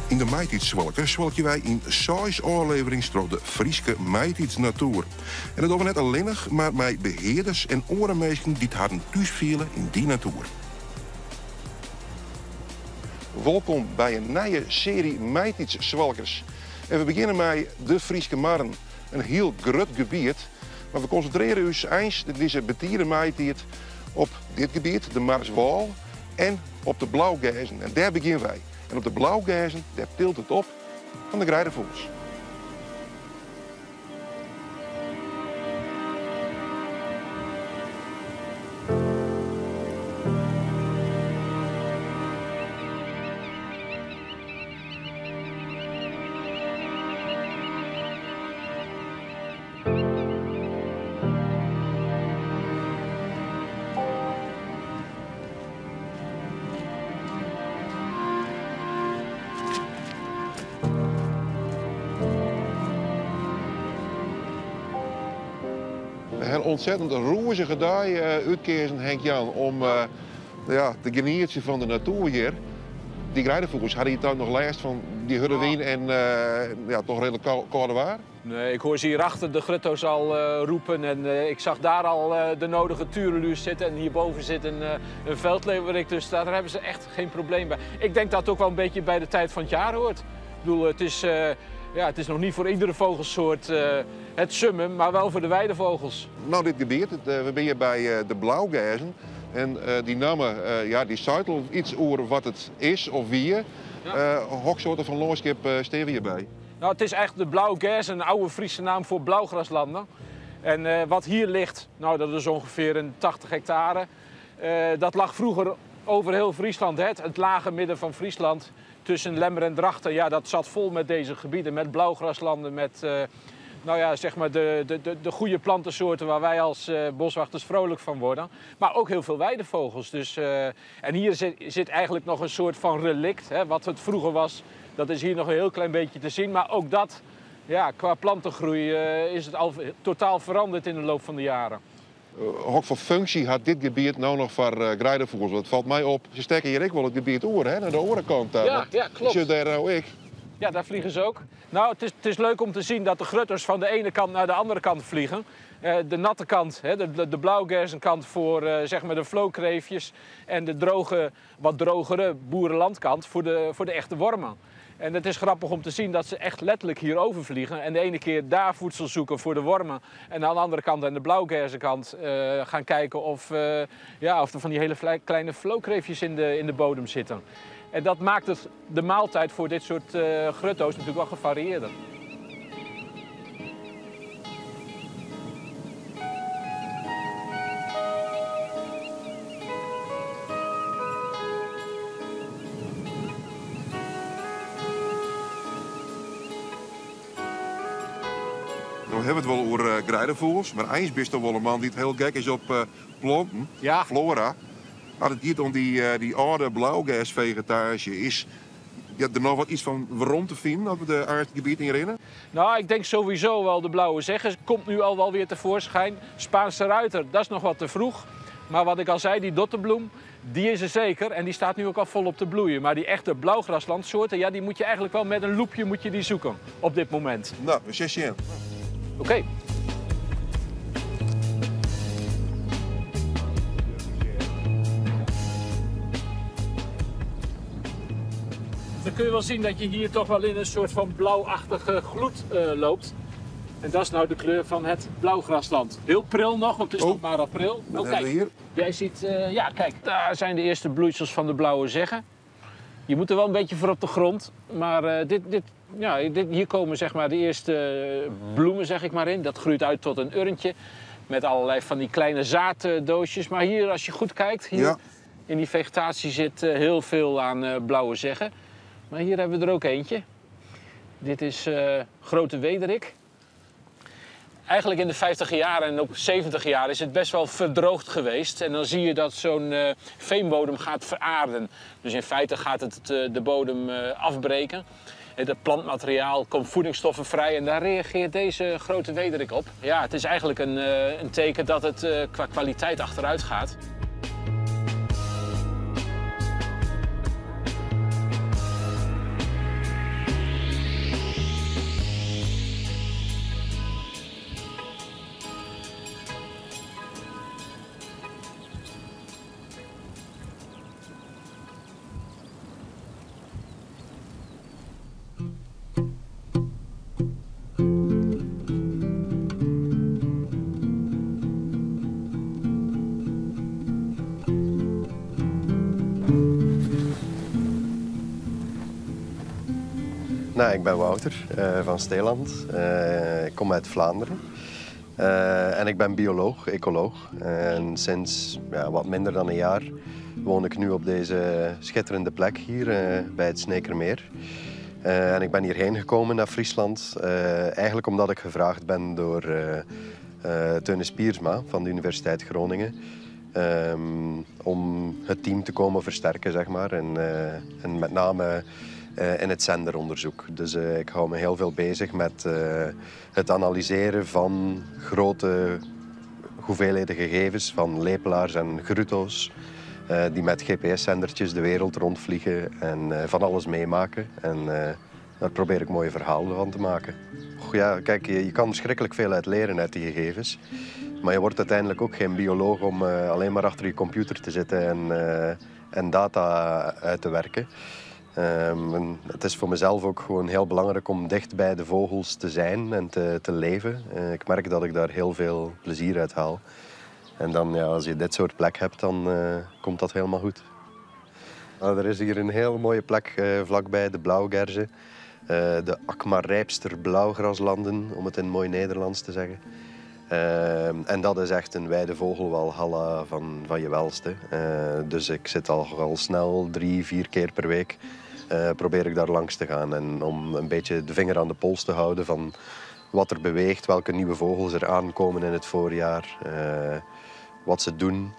Yn de Maitiidsswalker swalkje wy yn seis ôfleverings troch de Fryske maitiidsnatoer. En dat dogge we net allinnich, mar mei behearders en oare minsken dy't harren thús fiele yn dy natoer. Wolkom by in nije searje Maitiidsswalkers. En we begjinne mei de Fryske Marren, in hiel grut gebiet. Mar we konsintrearje ús eins dizze betide maitiid op dit gebiet, de Marswâl, en op de Blaugerzen. En dêr begjinne wy. En op de Blaugerzen, dêr tilt it op fan de greidefûgels. We ha in ontzettend rûzige dei útkeazen, Henk Jan, om ja, te genietsjen fan de natoer hjir. Dy greidefûgels, ha dy dan noch lêst fan dy hurde wyn en ja, toch reedlik kâlde waar? Nee, ik hoor ze hierachter de grutto's al roepen en ik zag daar al de nodige tureluurs zitten. En hierboven zit een, een veldleeuwerik, dus daar hebben ze echt geen probleem bij. Ik denk dat het ook wel een beetje bij de tijd van het jaar hoort. Ik bedoel, het is, ja, het is nog niet voor iedere vogelsoort het summum, maar wel voor de weidevogels. Nou, dit gebiet, we binne hjir by de Blaugerzen. En dy namme, ja, dy seit al iets oer wat it is of wie. Ja. Hoksoarte fan lânskip stean we hjirby? Nou, het is eigenlijk de Blauwgerzen, een oude Friese naam voor blauwgraslanden. En wat hier ligt, nou, dat is ongeveer een 80 hectare. Dat lag vroeger over heel Friesland, hè? Het lage midden van Friesland, tussen Lemmer en Drachten. Ja, dat zat vol met deze gebieden, met blauwgraslanden, met nou ja, zeg maar de goede plantensoorten waar wij als boswachters vrolijk van worden. Maar ook heel veel weidevogels. Dus, en hier zit eigenlijk nog een soort van relict, hè, wat het vroeger was. Dat is hier nog een heel klein beetje te zien. Maar ook dat, ja, qua plantengroei is het al totaal veranderd in de loop van de jaren. Hokfoar funksje hat dit gebiet no noch foar greidefûgels? Want it falt my op, se stekke hjir ek wol it gebiet oer, hè, nei de oare kant ta. Ja, Want ja, klopt. Sjoch dêr no ek. Ja, daar vliegen ze ook. Nou, het is leuk om te zien dat de grutters van de ene kant naar de andere kant vliegen. De natte kant, hè, de blauwgerzenkant voor zeg maar de vlookreefjes. En de droge, wat drogere boerenlandkant voor de echte wormen. En het is grappig om te zien dat ze echt letterlijk hier overvliegen. En de ene keer daar voedsel zoeken voor de wormen. En aan de andere kant, aan de blauwgerzenkant, gaan kijken ja, of er van die hele kleine vlookreefjes in de bodem zitten. En dat maakt de maaltijd voor dit soort grutto's natuurlijk wel gevarieerder. No hawwe we it wol oer greidefûgels, mar eins bist wol in man dy't hiel gek is op planten, flora. As it giet om dy âlde blaugersfegetaasje, is ja, der noch wat iets fan werom te finen as we de it gebiet ynrinne? Nou, ik denk sowieso wel de blauwe zegge komt nu al wel weer tevoorschijn. Spaanse ruiter, dat is nog wat te vroeg. Maar wat ik al zei, die dotterbloem, die is er zeker en die staat nu ook al volop te bloeien. Maar die echte blauwgraslandsoorten, ja, die moet je eigenlijk wel met een loepje moet je die zoeken op dit moment. Nou, we zien je. Oké. Dan kun je wel zien dat je hier toch wel in een soort van blauwachtige gloed loopt. En dat is nou de kleur van het blauwgrasland. Heel pril nog, want het is Oh. nog maar april. Wat Oh, hebben we kijk. hier? Jij ziet, ja, kijk, daar zijn de eerste bloeisels van de blauwe zegge. Je moet er wel een beetje voor op de grond, maar hier komen de eerste bloemen in. Dat groeit uit tot een urntje met allerlei van die kleine zaaddoosjes. Maar hier, als je goed kijkt, hier in die vegetatie zit heel veel aan blauwe zegge. Maar hier hebben we er ook eentje. Dit is grote wederik. Eigenlijk in de 50 jaren en ook 70 jaar is het best wel verdroogd geweest. En dan zie je dat zo'n veenbodem gaat veraarden. Dus in feite gaat het de bodem afbreken. En dat plantmateriaal komt voedingsstoffen vrij en daar reageert deze grote wederik op. Ja, het is eigenlijk een teken dat het qua kwaliteit achteruit gaat. Nou, ik ben Wouter van Steeland. Ik kom uit Vlaanderen. En ik ben bioloog, ecoloog. En sinds ja, wat minder dan een jaar woon ik nu op deze schitterende plek hier bij het Sneekermeer. En ik ben hierheen gekomen naar Friesland, eigenlijk omdat ik gevraagd ben door Teunis Piersma van de Universiteit Groningen. Om het team te komen versterken, zeg maar. En met name in het zenderonderzoek. Dus ik hou me heel veel bezig met het analyseren van grote hoeveelheden gegevens van lepelaars en grutto's die met GPS-zendertjes de wereld rondvliegen en van alles meemaken. En daar probeer ik mooie verhalen van te maken. Och, ja, kijk, je kan verschrikkelijk veel uit leren uit die gegevens. Maar je wordt uiteindelijk ook geen bioloog om alleen maar achter je computer te zitten en data uit te werken. En het is voor mezelf ook gewoon heel belangrijk om dicht bij de vogels te zijn en te leven. Ik merk dat ik daar heel veel plezier uit haal. En dan, ja, als je dit soort plek hebt, dan komt dat helemaal goed. Nou, er is hier een heel mooie plek vlakbij, de Blauwgerze. De Akmarijpster Blauwgraslanden, om het in mooi Nederlands te zeggen. En dat is echt een weidevogelwalhalla van je welste. Dus ik zit al snel 3, 4 keer per week probeer ik daar langs te gaan. En om een beetje de vinger aan de pols te houden van wat er beweegt, welke nieuwe vogels er aankomen in het voorjaar, wat ze doen.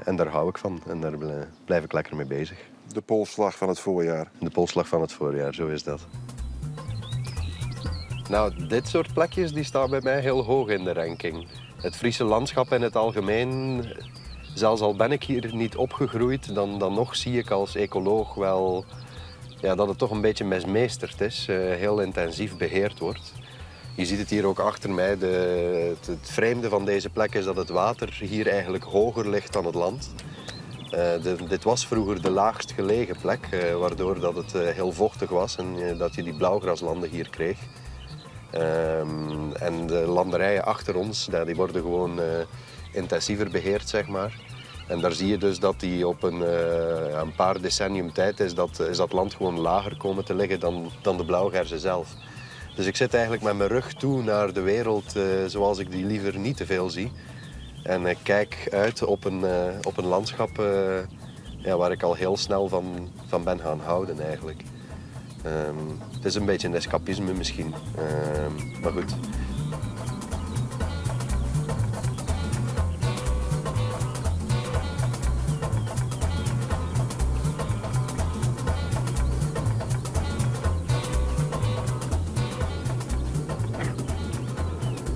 En daar hou ik van en daar blijf ik lekker mee bezig. De polsslag van het voorjaar. De polsslag van het voorjaar, zo is dat. Nou, dit soort plekjes die staan bij mij heel hoog in de ranking. Het Friese landschap in het algemeen, zelfs al ben ik hier niet opgegroeid, dan nog zie ik als ecoloog wel ja, dat het toch een beetje mismeesterd is, heel intensief beheerd wordt. Je ziet het hier ook achter mij. Het vreemde van deze plek is dat het water hier eigenlijk hoger ligt dan het land. Dit was vroeger de laagst gelegen plek, waardoor dat het heel vochtig was en dat je die blauwgraslanden hier kreeg. En de landerijen achter ons, die worden gewoon intensiever beheerd, zeg maar. En daar zie je dus dat die op een paar decennium tijd is dat land gewoon lager komen te liggen dan de blauwgerzen zelf. Dus ik zit eigenlijk met mijn rug toe naar de wereld zoals ik die liever niet te veel zie. En ik kijk uit op een landschap ja, waar ik al heel snel van ben gaan houden eigenlijk. Het is een beetje een escapisme misschien, maar goed.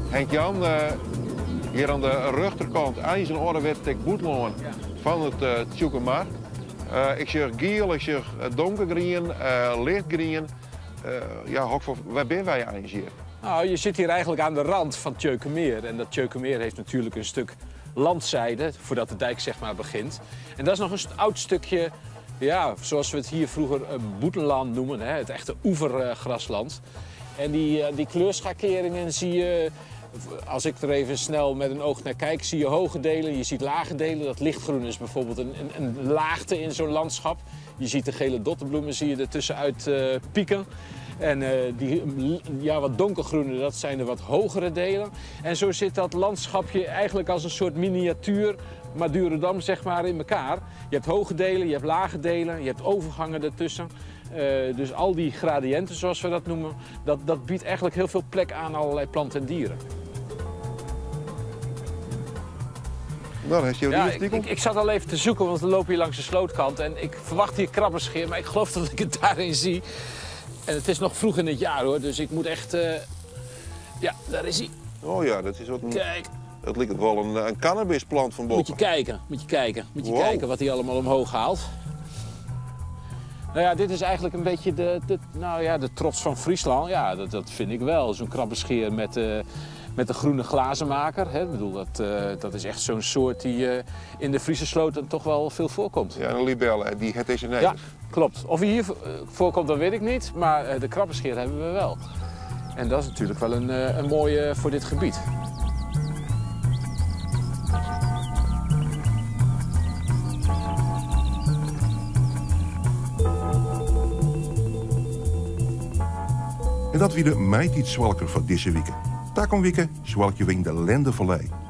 Henk-Jan, hier aan de rechterkant, IJzer ouderwets boetloon van het Tsjûkemar. Ik zie geel, ik zie donkergroen, lichtgroen. Ja, waar ben wij eigenlijk hier? Nou, je zit hier eigenlijk aan de rand van Tjeukemeer. En dat Tjeukemeer heeft natuurlijk een stuk landzijde, voordat de dijk zeg maar begint. En dat is nog een oud stukje, ja, zoals we het hier vroeger boetenland noemen, hè, het echte oevergrasland. En die kleurschakeringen zie je, als ik er even snel met een oog naar kijk, zie je hoge delen, je ziet lage delen. Dat lichtgroen is bijvoorbeeld een laagte in zo'n landschap. Je ziet de gele dotterbloemen zie je er tussenuit pieken. En die ja, wat donkergroene, dat zijn de wat hogere delen. En zo zit dat landschapje eigenlijk als een soort miniatuur Madurodam, zeg maar, in elkaar. Je hebt hoge delen, je hebt lage delen, je hebt overgangen ertussen. Dus al die gradiënten, zoals we dat noemen, dat biedt eigenlijk heel veel plek aan allerlei planten en dieren. Nou, heb je ja, ik zat al even te zoeken, want we lopen hier langs de slootkant en ik verwacht hier krabbenscheer, maar ik geloof dat ik het daarin zie. En het is nog vroeg in het jaar, hoor, dus ik moet echt... Ja, daar is hij. Oh ja, dat is wat een... Kijk. Dat lijkt wel een cannabisplant van boven. Moet je kijken, moet je kijken, moet je wow. kijken wat hij allemaal omhoog haalt. Nou ja, dit is eigenlijk een beetje de trots van Friesland. Ja, dat vind ik wel. Zo'n krabbenscheer met de groene glazenmaker. Hè? Ik bedoel, dat is echt zo'n soort die in de Friese sloten toch wel veel voorkomt. Ja, een libelle, die het is in Nederland. Ja, klopt. Of hij hier voorkomt, dat weet ik niet. Maar de krabbenscheer hebben we wel. En dat is natuurlijk wel een mooie voor dit gebied. En dat wie de Maitiidsswalker foar dizze wike. Takom wike swalkje we yn de Lendevallei.